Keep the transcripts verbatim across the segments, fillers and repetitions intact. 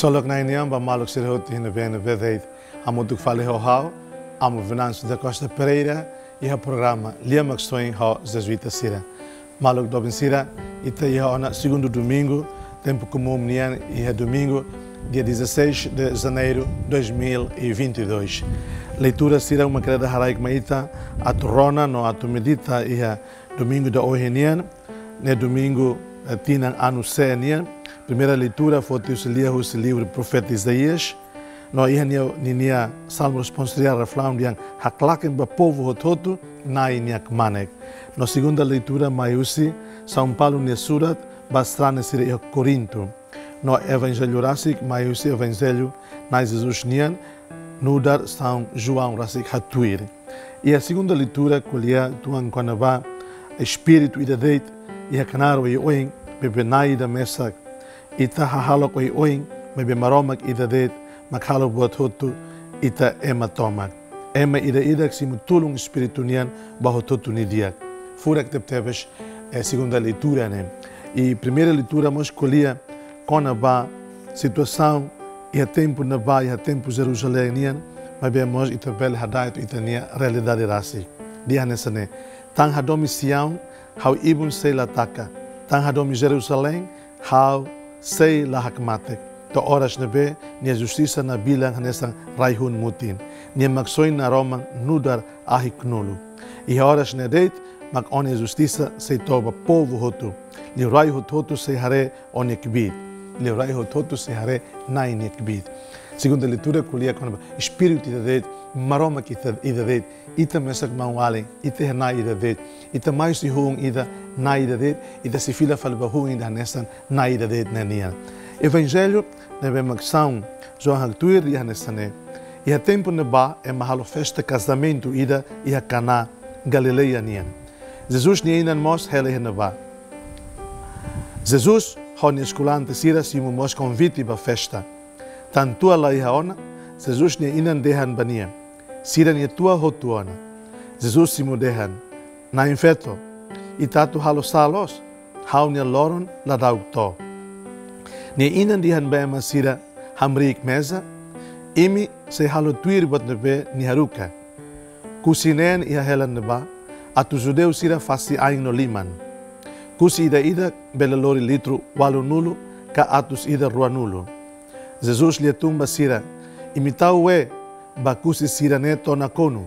Ksolok Na'i nian ba maluk sira hotu iha ne'ebé-ne'ebé de'it. Hamutuk fali ho ha'u, Amu Venâncio da Costa Pereira, iha programa Lia Maksoin ho Jezuita sira. Maluk doben sira, ita iha ona segundu domingu tempu komún nian, iha domingu, dia dezasseis de janeiro dois mil e vinte e dois. Leitura sira uma kreda haraik mai ita atu rona no atu medita iha domingu ida ohin nian, ne'e domingu, eh, tinan anu C nian. Primeira leitura foti husi, lia husi livru profeta Isaías. No iha nia, ninia salmu responsoriál refraun dehan: haklaken ba povu hotu-hotu Na'i nia kmanek. No segunda leitura mai husi São Paulo nia surat ba sarani sira iha Korintu. No evanjellu rasik mai husi evanjellu Na'i Jesus nian, nu'udar São João rasik hatuir. Iha segunda leitura ko'alia uitoan kona-ba espíritu ida de'it iha knaar oioin, maibé Na'i ida mesak. Ita hahalok oioin, maibé Maromak ida de'it mak halo buat hotu, ita ema tomak. Ema ida-idak simu tulun espíritu nian ba hotu-hotu nia di'ak. Furak tebetebes, eh, segunda leitura ne'e. I primeira leitura mós ko'alia kona-ba situasaun iha tempu ne'ebá, iha tempu Jerusalém nian, maibé mós ita bele hada'et ita-nia realidade rasik. Dehan hanesan ne'e: Tan hadomi Siaun, ha'u ibun sei la taka. Tan hadomi Jerusalém, ha'u sei la hakmatek. To'o oras ne'ebé nia justisa nabilan hanesan rai-hun mutin, nia maksoin naroman nu'udar ahi knulu. Iha oras ne'e de'it mak ó-nia justisa sei to'o ba povu hotu. Liurai hotu-hotu sei haree ó-nia kbiit. Liurai hotu-hotu sei haree Na'i nia kbiit. Segunda leitura ko'alia kona-ba espíritu ida de'it, Maromak ida, ida de'it. Ita mesak maun-alin, ita iha Na'i ida de'it. Ita mai husi hun ida, Na'i ida de'it. Ita sei fila fali ba hun ida hanesan Na'i ida de'it ne'e nian. Evanjellu ne'ebé mak São João haktuir dehan hanesan ne'e: iha tempu ne'ebá ema halo festa kazamentu ida iha Caná, Galileia nian. Jesus nia inan mós hela iha ne'ebá. Jesus ho nia eskolante sira simu mós konvite ba festa. Tan tua la iha ona, Jesus nia inan dehan ba nia: Sira-nia tua hotu ona. Jesus simu dehan: Na'in-feto, ita atu halo sá loos? Ha'u-nia loron la dauk to'o. Nia inan dehan ba ema sira hamriik meza: Imi sei halo tuir buat ne'ebé nia haruka. Kusi neen iha hela ne'ebá, atu judeu sira fase ain no liman. Kusi ida-idak bele lori litru ualunulu ka atus ida ruanulu. Jesus lia-tun ba sira: Imi tau wee ba kusi sira-ne'e to'o nakonu.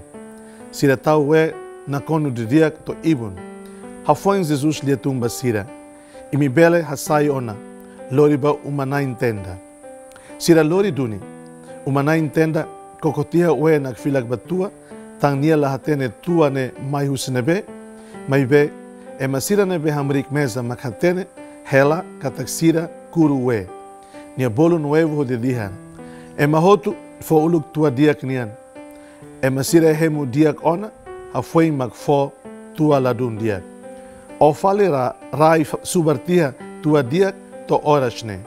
Sira tau wee nakonu didi'ak to'o ibun. Hafoin Jesus lia-tun ba sira: Imi bele hasai ona, lori ba uma-na'in tenda. Sira lori duni. Uma-na'in tenda koko tiha wee nakfilak ba tua, tan nia la hatene tua ne'e mai husi ne'ebé. Maibé ema sira ne'ebé hamriik meza mak hatene hela katak sira kuru wee. Nia bolu nu'evu hodi dehan: Ema hotu fó uluk tua di'ak nian. Ema sira hemu di'ak ona, hafoin mak fó tua ladún di'ak. Ó fali ra-, rai fa-, subar tiha tua di'ak to'o oras ne'e.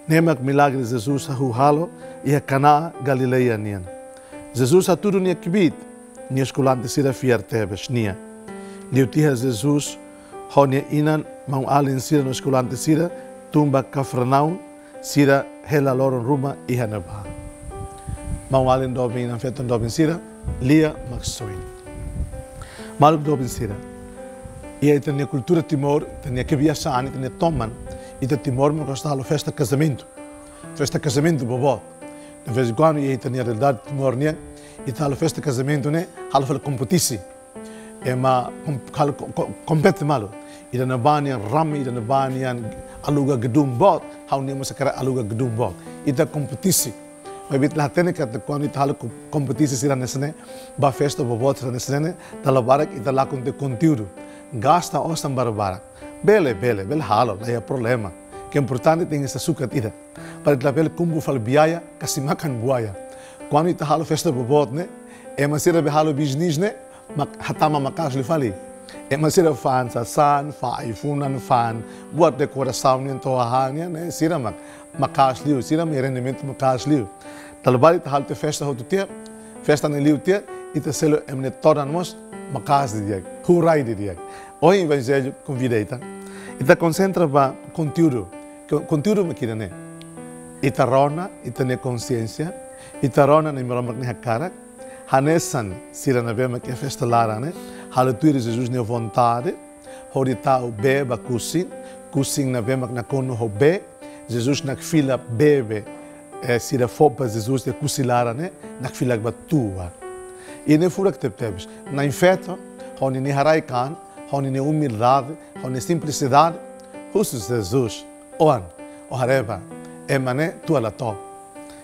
Ne'e mak milagre Jesus hahú halo iha Caná, Galileia nian. Jesus hatudu nia kbiit, nia eskolante sira fiar tebes nia. Liu tiha Jesus ho nia inan, maun-alin sira no eskolante sira tun ba Kafarnaum, sira hela loron ruma iha ne'ebá. Maun-alin doben, inan-feton doben sira, Lia Maksoin. Maluk doben sira, iha ita-nia kultura Timor, ita-nia kebiasaan, ita-nia toman, ita Timor mós gosta halo festa kazamentu. Festa kazamentu boboot. De vez em quando, iha ita-nia realidade Timor nian, ita halo festa kazamentu ne'e halo fali kompetisi. Ema kom-, halo ko-, ko-, kompete malu. Ida-ne'ebá nian rame, ida-ne'ebá nian aluga gedung boot, ha'u-nian mós hakarak aluga gedung boot. Ita kompetisi. Maibé ita la hatene katak kuandu ita halo ko-, kompetisi sira hanesan ne'e, ba festa boboot sira hanesan ne'e, dala barak ita lakon tiha konteúdu. Gasta osan barbarak. Bele, bele, bele halo, la iha problema. Ke importante tenke sai sukat ida. Para ita labele kumpu fali biaya, kasi makan buaya. Kuandu ita halo festa boboot ne'e, ema sira be halo bisnis ne'e, mak-, hatama maka'as liu fali. Ema sira fa'an sasán, fa'an ai-funan, fa'an buat dekorasaun nian to'o hahán nian, ne'e sira mak-, maka'as liu, sira mak rendimentu maka'as liu. Dala barak ita halo tiha festa hotu tiha, festa ne'e liu tiha, ita selu ema nia todan mós maka'as didi'ak, hurai didi'ak. Ohin Evanjellu konvida ita, ita konsentra ba konteúdu. Ko-, konteúdu mak ida-ne'e. Ita rona ita-nia konsiénsia, ita rona Nai Maromak nia hakarak, hanesan sira ne'ebé mak iha festa laran ne'e halo tuir Jesus nia vontade, hodi tau bee ba kusin, kusin ne'ebé mak nakonu ho bee, Jesus nakfilak bee be, eh, sira fó ba Jesus iha kusin laran ne'e, nakfilak ba tua. I ne'e furak tebetebes. Na'in-feto, ho ninia haraik-an, ho ninia umildade, ho ninia simplisidade, husu Jesus: Oan, Ó haree ba, ema ne'e tua la to'o.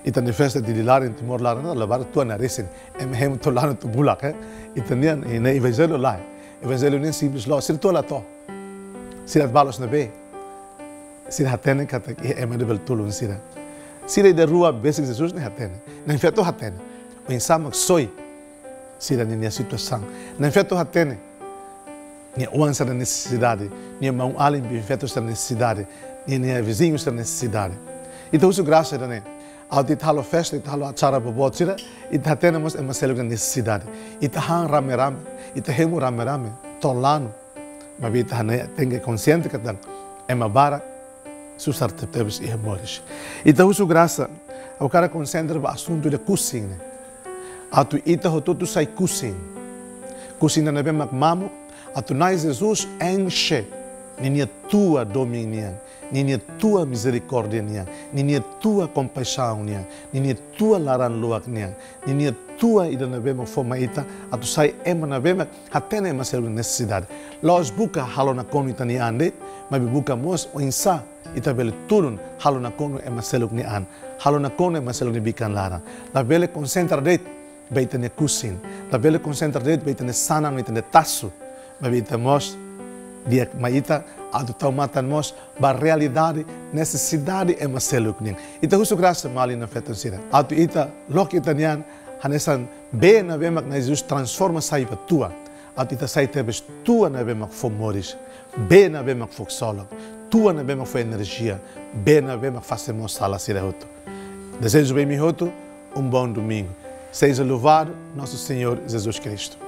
Ita-nia festa Dili laran, Timor laran, la barak tua narisin. Ema hemu to'o lanu to'o bulak, eh. Ita-nian, i ne'e evanjellu lae. Evanjellu ne'e simples loos, sira tua la to'o. Sira balu ne'ebé? Sira hatene katak iha ema ne'ebé bele tulun sira. Sira ida rua besik Jesus ne'e hatene. Na'in-feto hatene oinsá mak soe sira-ninia situasaun. Na'in-feto hatene nia oan sira-nia nesesidade, nia maun-alin biin-feto sira-nia nesesidade, nia, nia viziñu sira-nia nesesidade. Ita husu grasa ida-ne'e. Atu ita halo festa, ita halo acara boboot sira, ita hatene mós ema seluk nia nesesidade. Ita han rame-rame, ita hemu rame-rame to'o lanu. Maibé ita hanesan tenke konsiente katak ema barak susar tebetebes iha moris. Ita husu grasa, ha'u hakarak konsentra ba asuntu ida kusin ne'e. Atu ita hotu-hotu sai kusin. Kusin ida ne'ebé mak mamuk, atu Nai Jesus enxe ninia tua domin nian, ninia tua mizerikórdia nian, ninia tua kompaixaun nian, ninia tua laran-luak nian, ninia tua ida ne'ebé mak fó mai ita atu sai ema ne'ebé mak hatene ema seluk nia nesesidade. La'ós buka halo nakonu ita-nia an de'it, maibé buka mós oinsá ita bele tulun halo nakonu ema seluk nia an, halo nakonu ema seluk nia bikan laran. Labele konsentra de'it ba ita-nia kusin, labele konsentra de'it ba ita-nia sanan, ita-nia tasu, maibé ita mós di'ak mai ita atu tau matan mós ba realidade, nesesidade ema seluk nian. Ita husu grasa, maluk no feton sira, atu ita loke ita-nia an hanesan bee ne'ebé mak Nai Jesus transforma sai ba tua, atu ita sai tebes tua ne'ebé mak fó moris, bee ne'ebé mak fó ksolok, tua ne'ebé mak fó enerjia, bee ne'ebé mak fase moos sala sira hotu. Dezeju ba imi hotu um bom domingo. Seja louvado nosso Senhor Jesus Cristo.